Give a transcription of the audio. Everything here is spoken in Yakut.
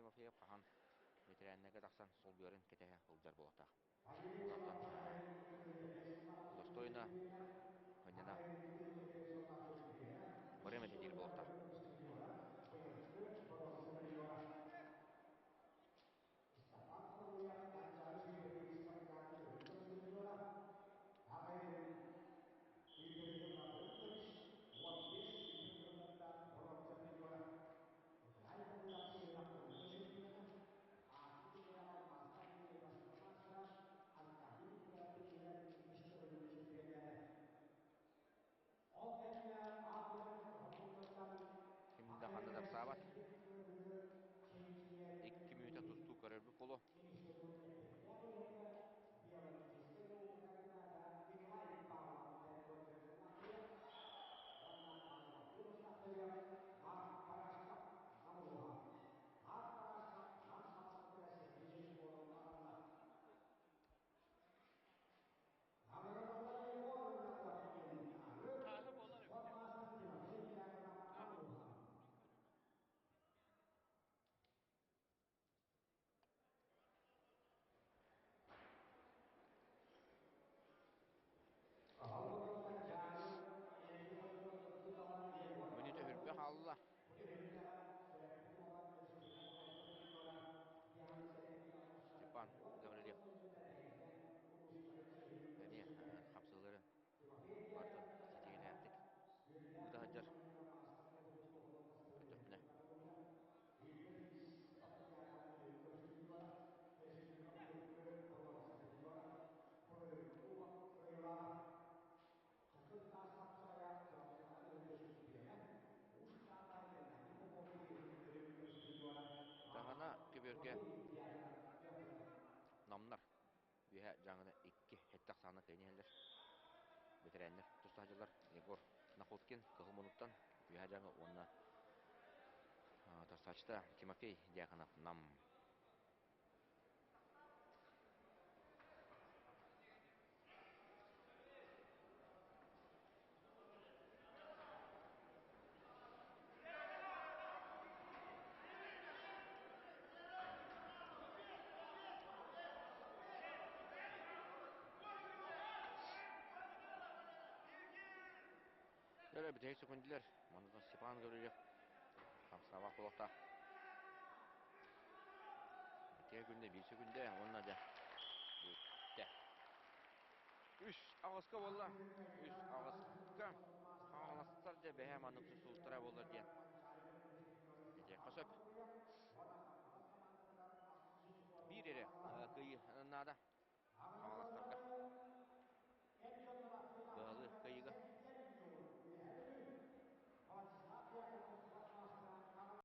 Тимофеев хаһан бэтэрээннэргэ тахсан солбуйарын кэтэһэ сылдьар буолуохтаах. Олортон достойно ханньана барыам этэ диир буолуохтаах. Ким да ханна да ыксаабат. Икки мүнүүтэ тустуу көрөрбүт буолуо. Тааһы буолар эбит. Тааһы Мүнүүтэ үрбэ хаалла. Степан Гаврильев эмиэ хапсыылары бартын ситиһиилээхтик ыыта сылдьар. Көрдөхпүнэ. Таһана көбүөргэ намнар үөһэ дьаҥына икки сэттэ ахсаана кыайан иһэллэр. Бэтэрээннэр туста сылдьаллар Егор Находкин Кыһыл Мунуктан үөһэ дьаҥы уонна тахсааччыта Тимофей Дьяконов Нам. Өрө бүтэһик сөкүндүлэр. Манна Степан Гаврильев хамсаабах буолуохтаах. Икки күндэ биир сөкүндэ уонна дьэ бүттэ. Үс аҕыска буолла. Үс аҕыска хаҥаластар дьэ бэһэ маннык тустууттара буолар диэн этиэххэ сөп. Биир эрэ кыайыы наада.